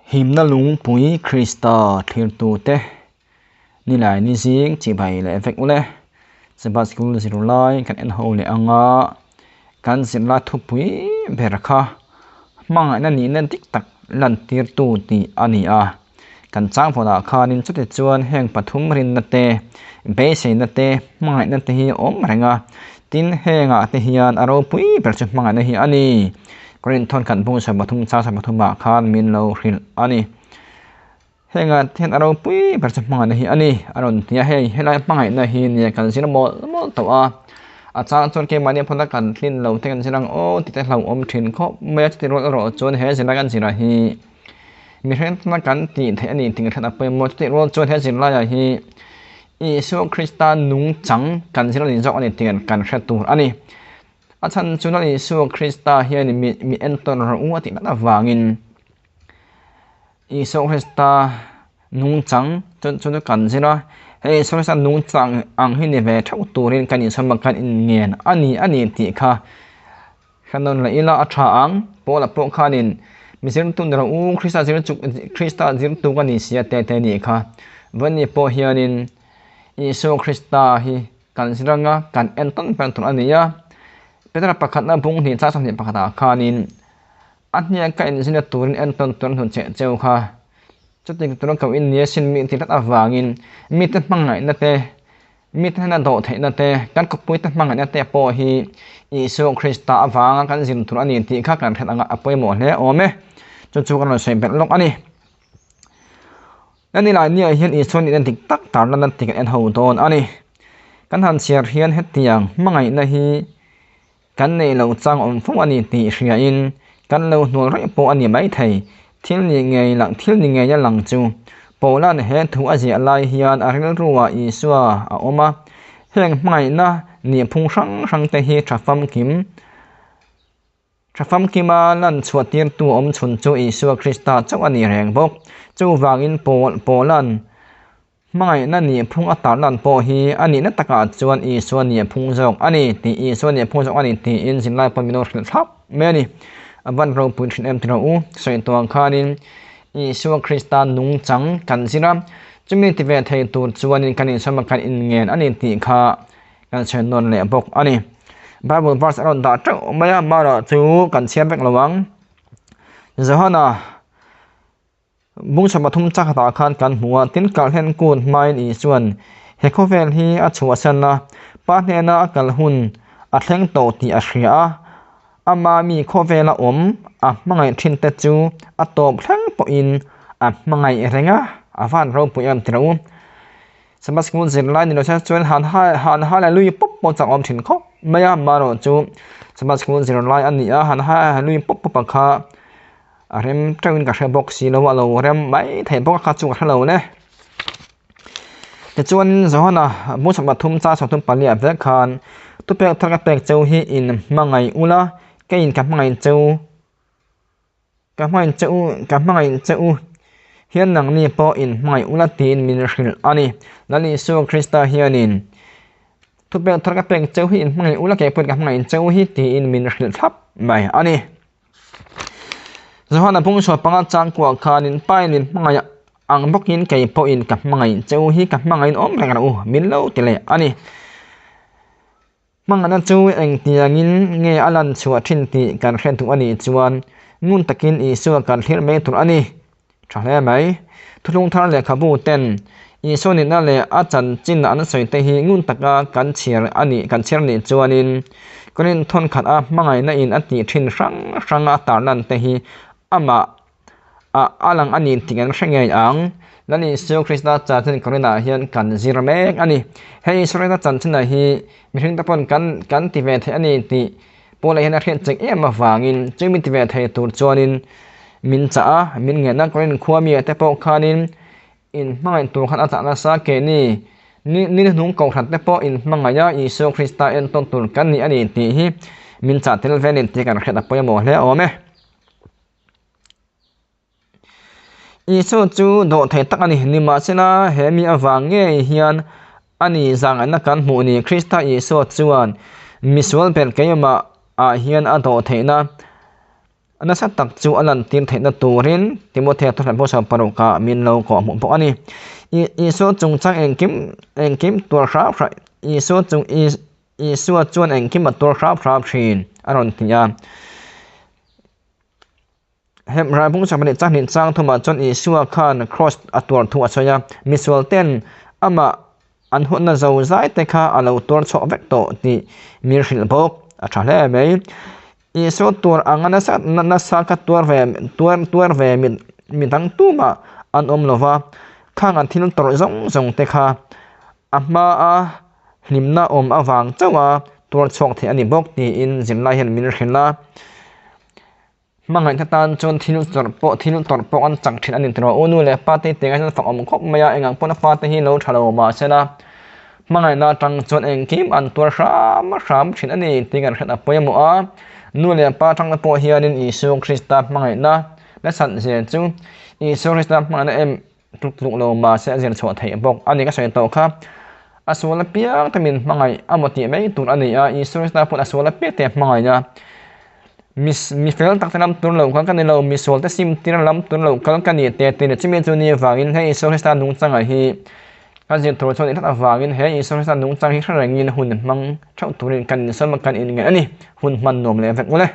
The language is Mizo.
Himna lungpui Krista thlirtute nilai ni zing chibai leh vek ule. Sabbath School zirlai kan en ho leh anga kan zirlai thupui ber kha hmangaihna nihna dik tak lantirtu tih a ni a. Kan changvawnah khanin chuti chuan heng pathum rinna te, beiseina te, hmangaihna te hi a awm reng a. Tin, hengah te hian a ropui ber chu hmangaihna hi a ni. Korinth thawn khat bung 33 chang 33 ah khan min lo hrilh a ni. Hengah te hian a ropui ber chu hmangaihna hi a ni a rawn ti a, hei helai hmangaihna hi nia kan zir mawlh mawlh tawh a. A chang chuan keimahni phawna kan tlin lo te kan zir ang aw tih te hlauhawm thin khawp mai a, chuti rual erawh chuan he zirlai kan zirah hi mihring tana kan tih theih a ni tih hriat a pawimawh. Chutih rual chuan he zirlaiah hi Isua Krista nungchang kan zir a ni zawk a ni tih kan hre tur a ni. A chhan chu Lal Isua Krista hian mi mi entawn rawh u a tih ngat avangin Isua Krista nungchang chu chu chu kan zir a, he Isua Krista nungchang ang hi ni ve theuh turin kan insawn kan inngen a ni a ni tih kha hre nawn leh ila a tha ang. Paula pawh khanin mi zirtu ni rawh u, Krista zir chu Krista zirtu ka ni sia te te nih kha. Vani pawh hianin Isua Krista hi Kan ziranga kan en tawn ber tur a ni a, Petera pakhatna bung hnih char 21 ah khanin a hniak ka inzirna turin en tawn tur an hmu cheh cheu kha. Chuti tura ko in nia sin mi tih tlat avangin mite hmangaihna te, mite hnena dawh theihna te, kan khawpuite hmangaihna te pawh hi Isua Krista avanga kan zir tur a ni tih kha kan hriat anga a pawimawh hle awm e. Chu chu kan rawn sawi belh lawk a ni. Hemi lai niah hian Isua nihna dik tak tarlan a ti kan en ho dawn a ni. Kan han chhiar hian hetiang hmangaihna hi kan neih loh chang awm fo a ni tih hriain kan lo hnual reng pawh a ni maithei. Thil ni ngei lang thil ni ngei a lang chu Paula'n he thu a ziah lai hian a rilruah Isua a awm a, heng hmangaihna nihphung hrang hrang te hi tha famkim Tha famkima lan chhuah tirtu awm chhun chu Isua Krista chauh a ni reng bawk. Chuvangin Paul Paula'n hmangaihna nihphung a tarlan pawh hi a nihna takah chuan Isua nihphung zawk a ni tih Isua nihphung zawk a ni tiin zirlai pawh min lo hrilh thlap mai a ni. A van ropui thin em tiraw u? Sawi tuang khanin Isua Krista nungchang kan zir a, chumi ti ve thei tur chuanin kan insawn a kan inngen a ni tih kha Kan chhen nawn leh bawk a ni. Bible verse a rawn dah teuh mai a, mara chu kan chhiar vek lo ang. Johana bungchhe pathum chakhatah khan kan hmu a, tin kalhlen kut hmain Isuan he khawvel hi a chhuahsan a, Pa hnena a kal hun a thleng tawh tih a hria a, ama mi khawvela awm a hmangaih thin te chu a tawp thleng pawhin a hmangaih reng a, a van ropui em tiraw u. Sabbath School zirlai ni lo se chuan han ha han ha leh lui pawp pawp chak awm thin khawp mai a, amaherawh chu Sabbath School zirlai a ni a, han ha lui pawp pawp a kha a rem teuhin ka hre bawk si lo a, lo rem mai thei bawk a kha chu ka hre lo le. Tichuan Johana bung 33 chang 34 ah vek khan thupek thar ka pek cheu hi in hmangaih ula, keiin ka hmangaih cheu. Ka hmangaih che u, ka hmangaih che u hian nangni pawh in hmangaih ula tiin min hrilh a ni. Lal Isua Krista hianin thupek thar ka pek cheu hi in hmangaih ula kei pawhin ka hmangaih cheu hi tiin min hrilh thlap mai a ni. Johana bungchhuah panga changkuah khanin Pain in hmangaih ang bawkin kei pawhin ka hmangaih cheu hi ka hmangaihin awm reng rah u min lo ti leh a ni. Hmangaihna chu engtiangin nge a lan chhuah thin tih kan hre duh a nih chuan ngun takin Isua kan thlir mai tur a ni. Tha hle mai. Thuthlung thar lehkhabu ten Isua nihna leh a chanchin an sawi te hi ngun taka kan chhiar a nih kan chhiar nih chuanin Korinth thawn khat a hmangaihna in a tih thin hrang hrang a tarlan te hi amah a a lang a ni tih kan hre ngei ang. Lal Isua Krista chanchin Korinah hian kan zir mek a ni. Hei Isua Krista chanchinah hi mihring te pawn kan kan ti ve thei a ni tih Paula hian a hriat chek em avangin chumi ti ve thei tur chuanin min chah a, min ngen a. Korin khua mi te pawh khanin in hmangaih tur khan a chah nasa keini ni ni hnung kohhran te pawh in hmangaih a Isua Krista entawn tur kan ni a ni tih hi min chah tel ve a ni tih kan hriat a pawimawh hle awm e. Isua chu dawhthei tak a ni. Nimahsela, he mi avang ngei hian a ni zangaihna kan hmuh ni. Krista Isua chuan misual ber keimah ah hian a dawhtheihna Nasa tak chu a lantir theihna turin Timothea thuhla hmasa parukah min lo kawhhmuh bawk a ni. Isua chungchang engkim engkim tuar hrap hrap Isua chung Isua chuan engkim a tuar hrap hrap thin a rawn ti a. Hebrai bung chak pahnih chahnih chang thumah chuan Isua khan kraws a tuar thu a sawi a, misual ten amah an hunna zo zai te kha a lo tuar chhuah vek tawh tih mi hrilh bawk a tha hle mai. Isua tuar anga nasa nasa kha tuar ve tuar tuar ve mi mi dang tumah an awm lo va, khang an thil tawrh zawng zawng te kha a hmaa hlimna awm avang chauha tuar chhuak theih a ni bawk tiin zirlai hian min hrilh a. Hmangaihna tan chuan thil tawrh pawh thil tawrh pawh an chak thin a ni tawh. U nu leh pa te tih hian fak awm khawp mai a, engang pawh na pa te hi lo tha lo mah se la, hmangaihna atang chuan engkim an tuar hram hram thin a ni tih kan hriat a pawimawh a. Nu leh pa atang te pawh hianin Isua Krista hmangaihna nasat zia chu Isua Krista hmangaihna em tluk tluk lo mah se a zir chhuah theih bawk a ni ka sawi tawh kha. A sual apiang te min hmangaih a maw tih mai tur a ni a, Isua Krista pawhin a sual apiang te a hmangaih a. Mi mi fel tak te lam tur lo kal ka ni lo, mi sual te sim tir lam tur lo kal ka ni te tih leh chumi chu ni avangin he Isua Krista nungchangah hi ka zir tur chuan i hlat avangin he Isua Krista nungchang hi hre rengin hun hmang theuh turin kan insawn kan inngeih a ni. Hun hman nuam leh vek ule.